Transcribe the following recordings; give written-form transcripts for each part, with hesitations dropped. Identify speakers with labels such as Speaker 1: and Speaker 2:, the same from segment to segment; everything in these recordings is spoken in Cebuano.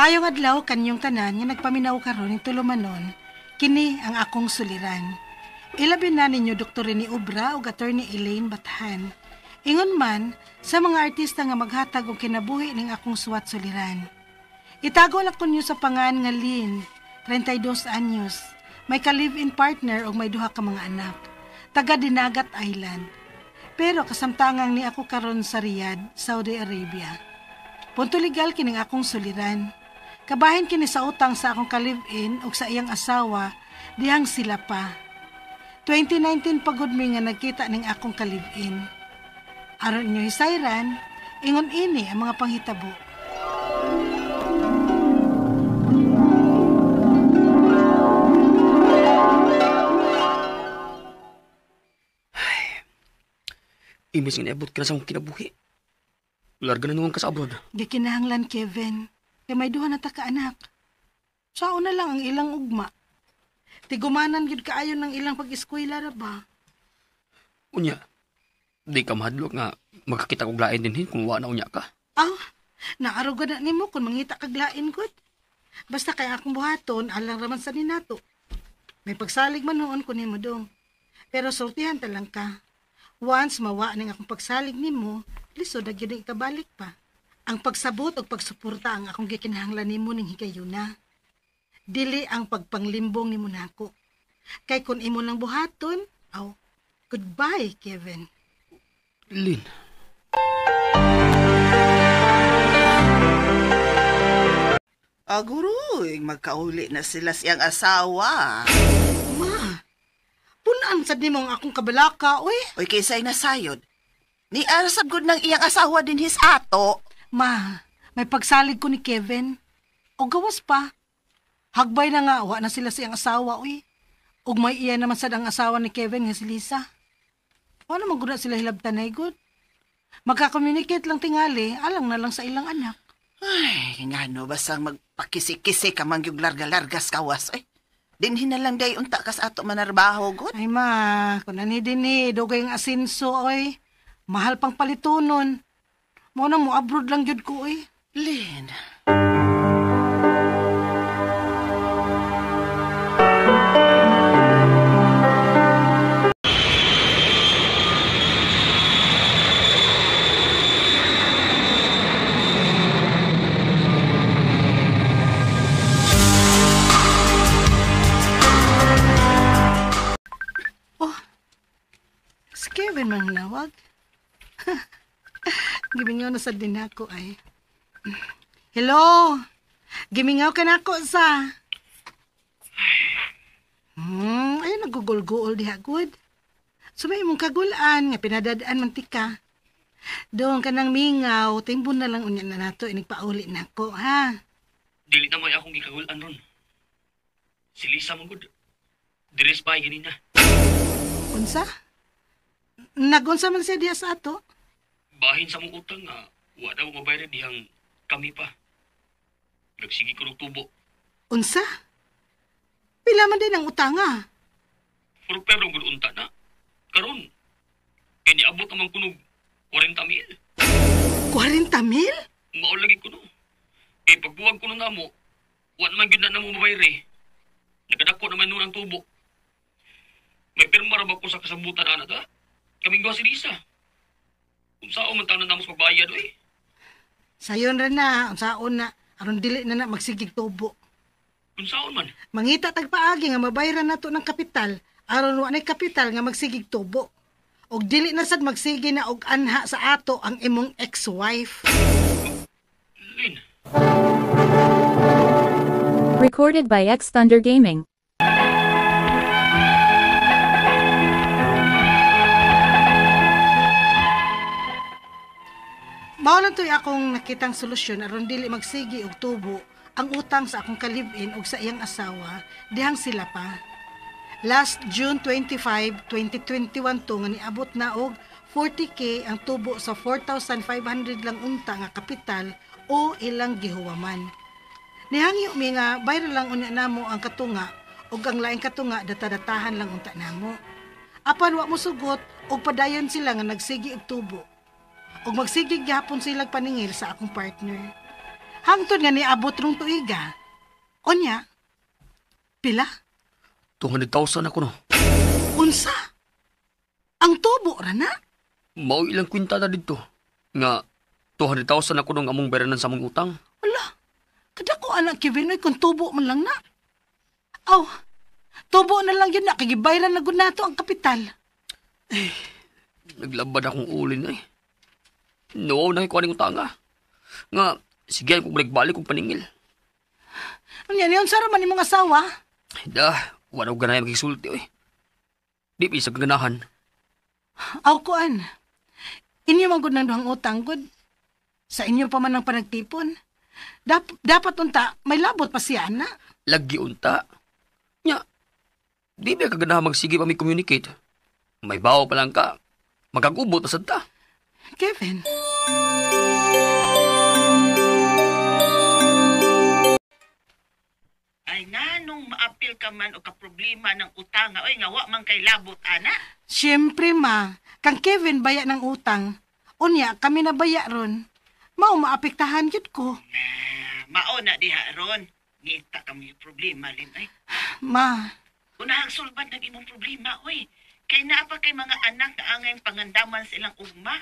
Speaker 1: Maayong adlaw kanyong tanan nga nagpaminaw karon ning tulumanon, kini ang akong suliran. Ilabi na ninyo Dr. Rene Obra ug Attorney Elaine Bathan. Ingon man sa mga artista nga maghatag og kinabuhi ning akong suwat suliran. Itago lang ko ninyo sa pangan nga Lynn, 32 anyos, may ka-live-in partner ug may duha ka mga anak, taga Dinagat Island. Pero kasamtangang ni ako karon sa Riyadh, Saudi Arabia. Punto legal kining akong suliran. Kabahin kini sa utang sa akong ka-live-in ug sa iyang asawa, dihang sila pa. 2019 pagod mi nga nagkita ning akong ka-live-in. Aron inyo hisayran, ingon ini ang mga panghitabo.
Speaker 2: Ay, imbis nga niabot ka na sa akong kinabuhi. Larga na nuwang ka sa abroad.
Speaker 1: Gikinahanglan, Kevin. Kay may duha na ta ka anak. Sao na lang ang ilang ugma. Tigumanan gyud kaayo ng ilang pag-eskwela ra ba?
Speaker 2: Unya, di ka mahadlok nga magkakita og lain dinhi kung wa na unya ka.
Speaker 1: Aw, naaruga na nimo kung mangita kag lain gud. Basta kay akong buhaton alang raman sa ninato. May pagsalig man noon kun nimo dong. Pero sultihan ta lang ka. Once mawa ning akong pagsalig nimo, lisod na gyud ang ikabalik pa. Ang pagsabot ug pagsuporta ang akong gikinahanglan nimo ning higayuna. Dili ang pagpanglimbong nimo nako. Kay kun imo nang buhaton, aw, goodbye, Kevin.
Speaker 2: Lynn.
Speaker 3: Aguroy, magkauli na sila siyang asawa.
Speaker 1: Ma, punaan sad nimo ang akong kabalaka, oy.
Speaker 3: Oy, kaysa'y nasayod. Ni arasab gud ng iyang asawa din his ato.
Speaker 1: Ma, may pagsalig ko ni Kevin. O gawas pa. Hagbay na nga, wa na sila siyang asawa, uy. Ug may iya naman sad ang asawa ni Kevin nga si Lisa. Wala man gud na sila hilabtan na good. Magka-communicate lang tingali, alang na lang sa ilang anak.
Speaker 3: Ay, ngano, basang magpakisi-kisi ka mangyug larga-largas kawas, ay. Dinhin na lang day unta kas ato manarbaho, gud.
Speaker 1: Ay ma, kung ani din eh, dugay ang asinso, oy. Mahal pang palitunon. Mo na mo abroad lang jud ko, oy.
Speaker 3: Lynn.
Speaker 1: Oh, si Kevin mang nawag. Gimingaw na sa din ako ay. Hello? Gimingaw ka na ako sa... Ay, nagugol-gul diha, good. Sumay mong kagulaan, nga pinadadaan man tika. Doon ka nang mingaw, timbon na lang unya na nato, inigpauli na ako, ha?
Speaker 2: Dili na may akong gikagulaan ron. Si Lisa man good. Diris pa ay ganina.
Speaker 1: Unsa? Nagunsa man siya diha sa ato?
Speaker 2: Bahin sa mong utang nga, wa daw mabayad dihang kami pa. Nagsige ko ng tubo.
Speaker 1: Unsa? Pila man din ang utang, ah?
Speaker 2: 4-5 lang gud unta na. Karon, kay niabot naman kunog 40 mil.
Speaker 1: 40 mil?
Speaker 2: Mao lagi kuno. Kay pagbuwag kuno namo, wa naman gyud na namo mabayre. Nagadako naman nun ang tubo. May pirma ra ba ko sa kasabutan ana ta? Kaming duha si Lisa. Unsaon man tanan namo sa pagbayad oy?
Speaker 1: Sayon ra na, unsaon na, aron dili na na magsigig tubo.
Speaker 2: Unsaon man?
Speaker 1: Mangita tag paagi nga mabayran nato ng kapital, aron wa nay kapital nga magsigig tubo. Og dili na sad magsige na og anha sa ato ang imong ex-wife.
Speaker 2: Lynn.
Speaker 4: Recorded by X Thunder Gaming.
Speaker 1: Mao lang to'y akong nakitang solusyon aron dili magsige og tubo ang utang sa akong ka-live-in og sa iyang asawa, dihang sila pa. Last June 25, 2021 to nga niabot na og 40K ang tubo sa 4,500 lang unta nga kapital o ilang gihuwaman. Nihangyo mi nga bayra lang unya namo ang katunga og ang laing katunga datadatahan lang unta namo. Apan wa mo sugot og padayon sila nga nagsige og tubo. Og magsigig gihapon sila paningil sa akong partner. Hangtod nga niabot rong tuiga. Unya, pila?
Speaker 2: 200,000 ako no.
Speaker 1: Unsa? Ang tubo ra na?
Speaker 2: Mao ilang kwinta na dito. Nga, 200,000 ako nung among bayranan sa among utang.
Speaker 1: Wala. Kadako anak Kevin, oy, kung tubo man lang na. Aw, tubo na lang yun na, kagibayran na gud nato ang kapital.
Speaker 2: Naglabad akong ulin ay. No, nakikuha ng utang ah. Nga, sige kung balik-balik kong paningil.
Speaker 1: Unya, niyon sa man imong asawa?
Speaker 2: Dah, wala ko ganahan magkisulti oy. Di pa isa ganahan.
Speaker 1: Aw, kuan. Inyo man gud ng duhang utang gud. Sa inyo pa man ang panagtipon. Dapat unta, may labot pa siya na.
Speaker 2: Lagi unta. Nya, di ba kaganahan magsige pa may communicate? May bawo pa lang ka. Magkagubot na sad ta.
Speaker 1: Kevin.
Speaker 3: Ay, nganong maapil ka man o ka problema ng utang, oy, nga wa man kay labot, ana.
Speaker 1: Siyempre ma, kang Kevin baya ng utang. Unya, kami na baya ron. Mao maapektahan gyud ko.
Speaker 3: Ah, mao na diha ron. Ngita ka mo yung problema, Lin, ay.
Speaker 1: Ma,
Speaker 3: Unahang sulbad ng imong problema, oy. Kay naa pa kay mga anak na angay pangandaman sa ilang ugma.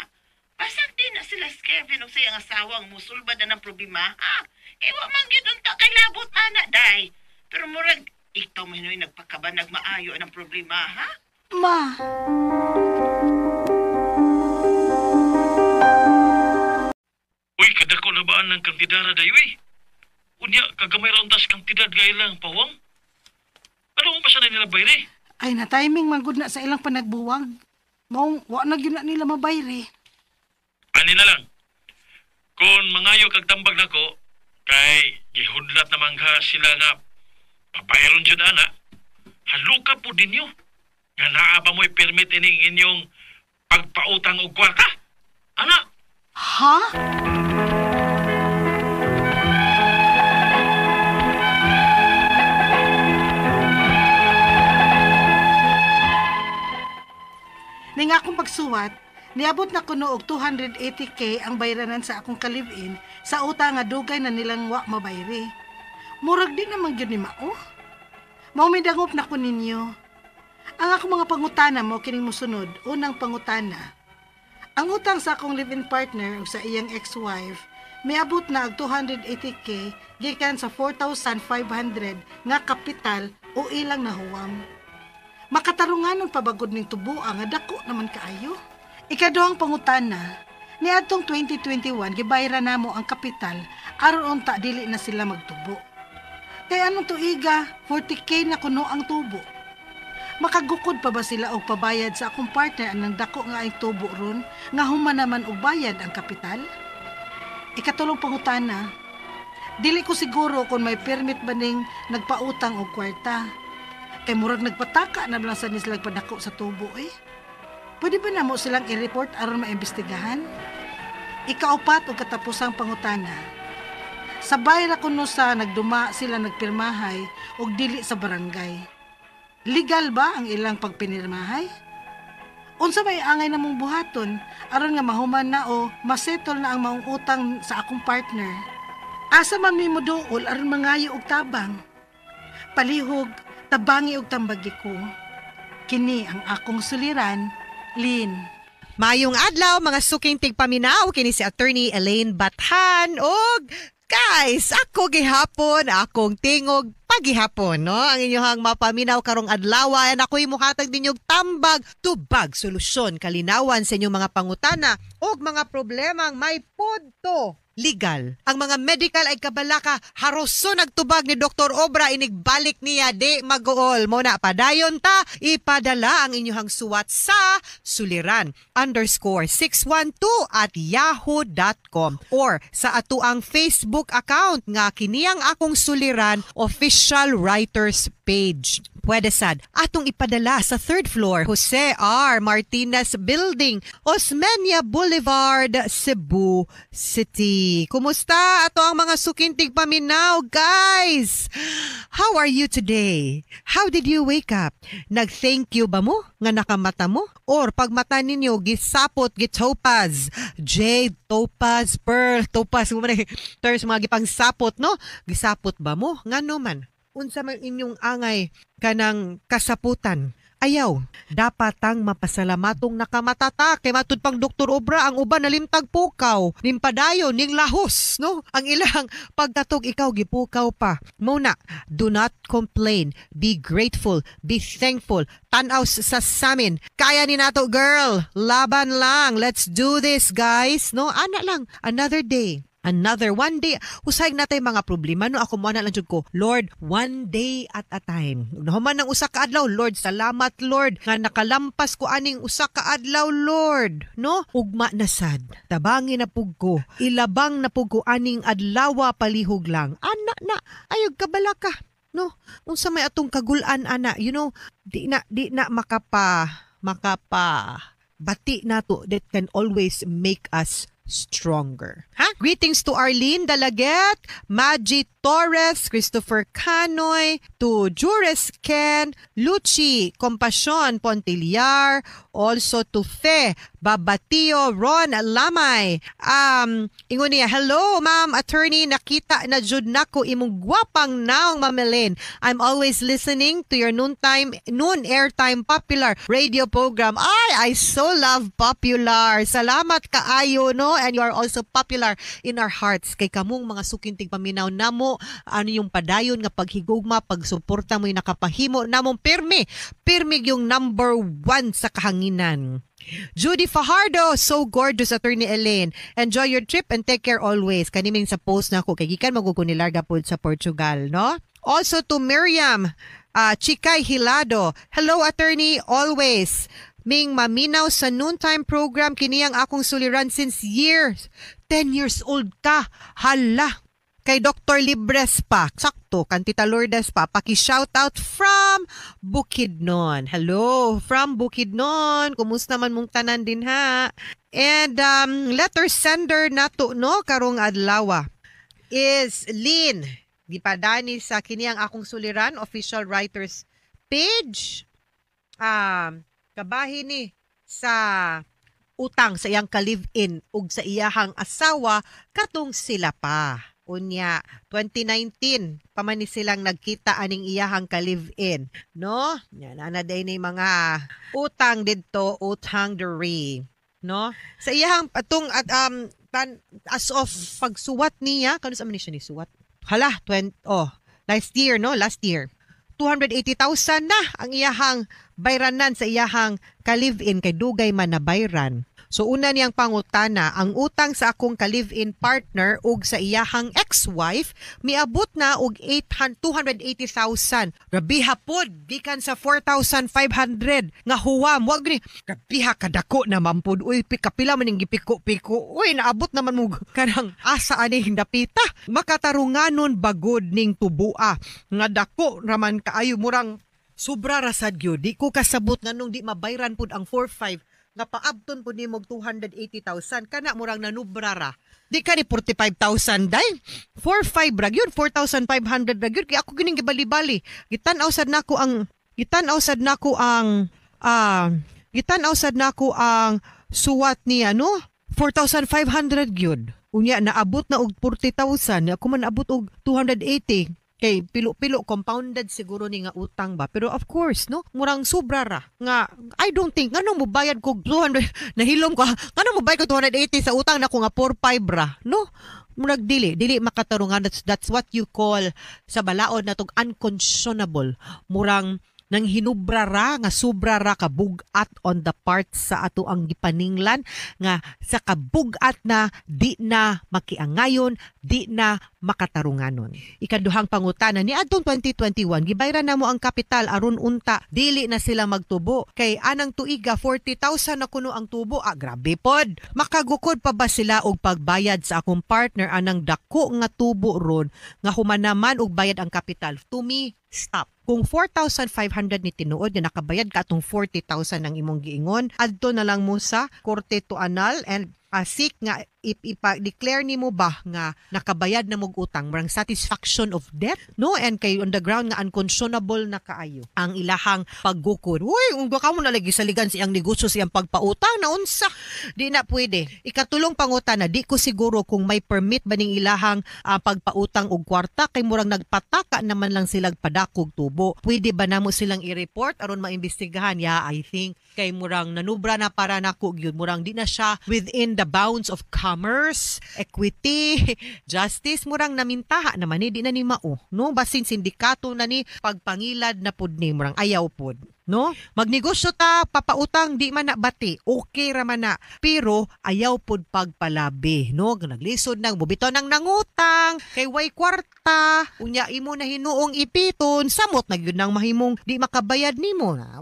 Speaker 3: Pasag di na sila si Kevin o sa iyang asawang musulbad na ng problema, ha? Kay wa man gyud unta kay labot, ana, day. Pero murag, ikaw man yo'y nagpakabanag maayo ang problema, ha?
Speaker 1: Ma.
Speaker 5: Uy, kadako na ba ang kantidara dayo eh? Unya, kagamay ra untas kantidad gailang pawang? Ano mo pa siya na nila bayre?
Speaker 1: Ay, na timing man gud na sa ilang panagbuwag. Maong wa na gyud na nila mabayre.
Speaker 5: Ani na lang. Kung mangayo kag tambag nako, kay gihudlat na mangha sila nga pabayron jud ana. Haluka po ninyo. Nga naa ba mo'y permit ining inyong pagpautang og kwarta? Ana,
Speaker 1: Ha? Ning akong pagsuwat, niabot na kuno og 280K ang bayranan sa akong ka-live-in sa utang nga dugay na nilang wa mabayri. Murag di naman gyud ni mao. Mao midangop na ko ninyo. Ang akong mga pangutana mo kining mosunod, unang pangutana. Ang utang sa akong live-in partner ug sa iyang ex-wife, miabot na og 280K gikan sa 4,500 nga kapital o ilang nahuwam. Makatarunganon pabagod ning tuboa nga dako naman kaayo. Ikaduhang pangutana, niadtong 2021 gibayra namo ang kapital aron unta dili na sila magtubo. Kay anong tuiga, 40K na kuno ang tubo. Makagukod pa ba sila og pabayad sa akong partner anang dako nga ay tubo ron nga human naman og bayad ang kapital? Ikatulong pangutana, dili ko siguro kung may permit ba ning nagpautang og kwarta. Kay murag nagpataka na lang sa sila padako sa tubo eh. Pwede ba namo silang i-report aron maimbestigahan? Ikaupat og katapusang pangutana. Sabay ra kuno sa nagduma sila nagpirmahay og dili sa barangay. Legal ba ang ilang pagpinirmahay? Unsa may angay namong buhaton aron nga mahuman na o masettle na ang maong utang sa akong partner? Asa man mi moduol aron mangayo og tabang? Palihog, tabangi og tambagi ko. Kini ang akong suliran, Lynn.
Speaker 6: Mayong adlaw mga suking tigpaminaw kini si Attorney Elaine Bathan og guys, ako gihapon akong tingog pagihapon, no? Ang inyong mapaminaw karong adlaw, and ako'y muhatag ninyong tambag, tubag, solusyon, kalinawan sa inyong mga pangutana og mga problemang may punto legal. Ang mga medical ay kabalaka, haroso nagtubag ni Dr. Obra, inigbalik niya, di mag-uol. Muna, padayon ta, ipadala ang inyong suwat sa suliran_612@yahoo.com or sa atuang Facebook account nga kiniyang akong suliran official writers page. Pwede sad atong ipadala sa third floor, Jose R. Martinez Building, Osmeña Boulevard, Cebu City. Kumusta ato ang mga suking tigpaminaw, guys? How are you today? How did you wake up? Nag-thank you ba mo nga nakamata mo? Or pagmata ninyo, gisapot, gitopaz, jade, topaz, pearl, topaz, mo man terms mga gipangsapot, no? Gisapot ba mo? Ngano man? Unsa man inyong angay kanang kasaputan? Ayaw, dapat ang mapasalamatong nakamatata kay matud pang Dr. Obra, ang uban nalimtag pukaw, nimpadayon ning lahos, no? Ang ilang pagtatog, ikaw gipukaw pa. Muna, do not complain, be grateful, be thankful. Tan-aw sa samin. Kaya ni nato, girl. Laban lang. Let's do this, guys. No, ana lang. Another day. Another one day, usay natay mga problema, no? Ako mo na lang jud ko, "Lord, one day at a time." Nahuman ng usa ka adlaw, "Lord, salamat, Lord, nga nakalampas ko aning usa ka adlaw, Lord," no? Ugma na sad. Tabangi na pug ko. Ilabang na pug ko aning adlawa palihog lang. Ana na, ayog kabala ka. No, unsa may atong kagulan ana, di na makapa bati nato that can always make us stronger. Ha? Greetings to Arlene Dalaget, Maggie Torres, Christopher Canoy, to Jures Ken, Luchi Compassion Pontiliar, also to Fe Babatio, Ron Lamay. Ingon niya, "Hello, ma'am, attorney, nakita na jud nako imong gwapang naong, Ma'am Elaine. I'm always listening to your noontime, noon airtime popular radio program." Ay, I so love popular. Salamat kaayo, no? And you are also popular in our hearts. Kay kamong mga suking tigpaminaw namo, ano yung padayon nga paghigugma, pagsuporta mo yung nakapahimo namong pirmi. Pirmi yung number one sa kahanginan. Judy Fajardo, "So gorgeous, Attorney Elaine. Enjoy your trip and take care always." Kaniming sa post na ako, kay gikan magugo ni Larga po sa Portugal, no? Also to Miriam Chikay Hilado, "Hello, Attorney, always. Ming maminaw sa noontime program, kini ang akong suliran since years." 10 years old ka. Hala. Kay Dr. Libres pa. Sakto, kan Tita Lourdes pa. Paki-shout out from Bukidnon. Hello, from Bukidnon. Kumusta man mong tanan din ha? And letter sender nato, no, karong adlaw is Lynn. Gipadani sa kini ang akong suliran official writers page. Kabahin ni sa utang sa iyang ka-live-in ug sa iyahang asawa katong sila pa. Unya, 2019 pa man ni silang nagkita aning iyahang ka-live-in, no? Yan ana day ni mga utang didto, utang diri, no? Sa iyahang atong at tan, as of pagsuwat niya, kanus man ni siya ni suwat? Hala, 20, oh, last year, no? Last year. 280,000 na ang iyahang bayranan sa iyahang ka-live-in kay dugay man na bayran. So una niyang pangutana, "Ang utang sa akong ka-live-in partner ug sa iyahang ex-wife miabot na og 800 280,000." Grabiha pod gikan sa 4,500 nga huwam. Wag ni grabiha kadako naman pod. Uy, kapila man ning gipiko-piko. Uy, naabot naman mo kanang asa ani dapita. Makatarunganon bagod ning tubua nga dako raman kaayo, murang sobra ra sad gyud. Di ko kasabot nganong di mabayran pud ang 4-5 nga paabton pud nimo og 280,000. Kana murang nanubra ra. Di ka ni 45,000 day. 4-5 ra gyud, 4,500 ra gyud. Kay ako gining gibali-bali. Gitan-aw sad nako ang suwat niya, no? 4,500 gyud. Unya naabot na og 40,000, ako man naabot og 280 kay pilo-pilo compounded siguro ni nga utang ba. Pero of course, no, murang sobra ra nga. I don't think nganong mobayad ko 200, nahilom ko, nganong mobayad ko 280 sa utang nako nga 4-5 ra, no? Murag dili makatarungan. That's what you call sa balaod natong unconscionable. Murang nang hinubra ra nga sobra ra kabugat on the part sa ato ang gipaninglan nga sa kabugat na di na makiangayon, di na makatarunganon. Ikaduhang pangutana, niadtong 2021 gibayran namo ang kapital aron unta dili na sila magtubo kay anang tuiga 40,000 na kuno ang tubo. Ah, grabe pod. Makagukod pa ba sila og pagbayad sa akong partner anang dako nga tubo ron nga human naman og bayad ang kapital? To me, stop. Kung 4,500 ni tinuod nga nakabayad ka atong 40,000 ang imong giingon, adto na lang mo sa korte to annul and seek nga ipa-declare nimo ba nga nakabayad na mog utang, murang satisfaction of debt, no? And kay on the ground nga unconscionable na kaayo ang ilahang paggukod. Uy, unggo ka mo na lagi saligan siyang negosyo, siyang pagpautang na unsa, di na pwede. Ikatulong pangutana, di ko siguro kung may permit ba ning ilahang pagpautang og kwarta kay murang nagpataka naman lang silang padakog tubo. Pwede ba namo silang i-report aron maimbestigahan? Yeah, I think kay murang nanubra na para nako gyud, murang di na siya within the bounds of commerce, equity, justice, murang namintaha naman ni, di na ni mao, no? Basin sindikato na ni, pagpangilad na pud ni, murang ayaw pud, no? Magnegosyo ta, papautang, di man na bati, okay ra man na, pero ayaw pud pagpalabi, no? Naglisod nang bubito nang nangutang, kay way kwarta, unya imo na hinuong ipiton, samot na gyud nang mahimong di makabayad nimo na,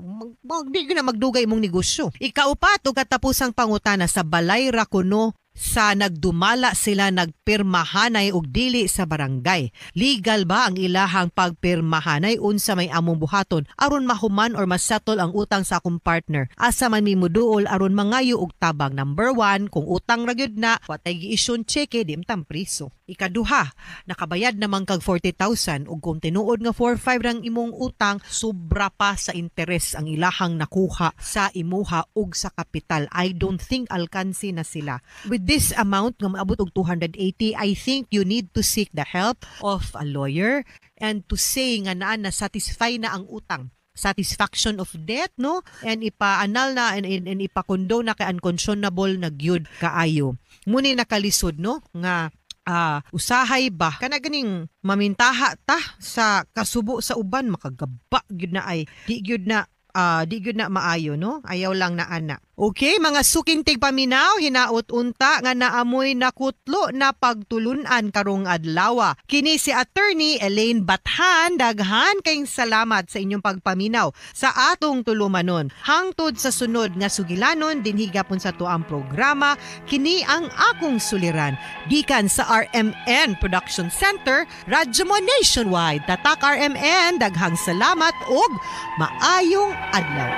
Speaker 6: di gyud na magdugay imong negosyo. Ikaupat ug katapusang pangutana, sa balay ra kuno sa nagdumala sila nagpirmahanay og dili sa barangay. Legal ba ang ilahang pagpirmahanay? Unsa may among buhaton aron mahuman or masettle ang utang sa akong partner? Asa man mi moduol aron mangayo og tabang? Number 1, kung utang ra gyud na, watay giisyon cheque, di imtang priso. Ikaduha, nakabayad naman kag 40,000 ug kung tinuod nga 4-5 rang imong utang, sobra pa sa interes ang ilahang nakuha sa imuha ug sa kapital. I don't think alkansi na sila. With this amount nga maabot og 280, I think you need to seek the help of a lawyer and to say nga naa na satisfy na ang utang, satisfaction of debt, no? And ipa-annul na and ipa-condone na kay unconscionable na gyud kaayo. Muni nakalisod, no, nga usahay ba kana ganing mamintaha ta sa kasubo sa uban, makagaba gyud na ay di gyud na maayo, no? Ayaw lang na ana. Okay, mga suking tigpaminaw, hinaot unta nga naamoy nakutlo na pagtulunan karong adlaw. Kini si Attorney Elaine Bathan, daghan kayong salamat sa inyong pagpaminaw sa atong tulumanon. Hangtod sa sunod nga sugilanon dinhi gapon sa tuang programa, kini ang akong suliran. Gikan sa RMN Production Center, Radyo Mo Nationwide. Tatak RMN, daghang salamat ug maayong adlaw.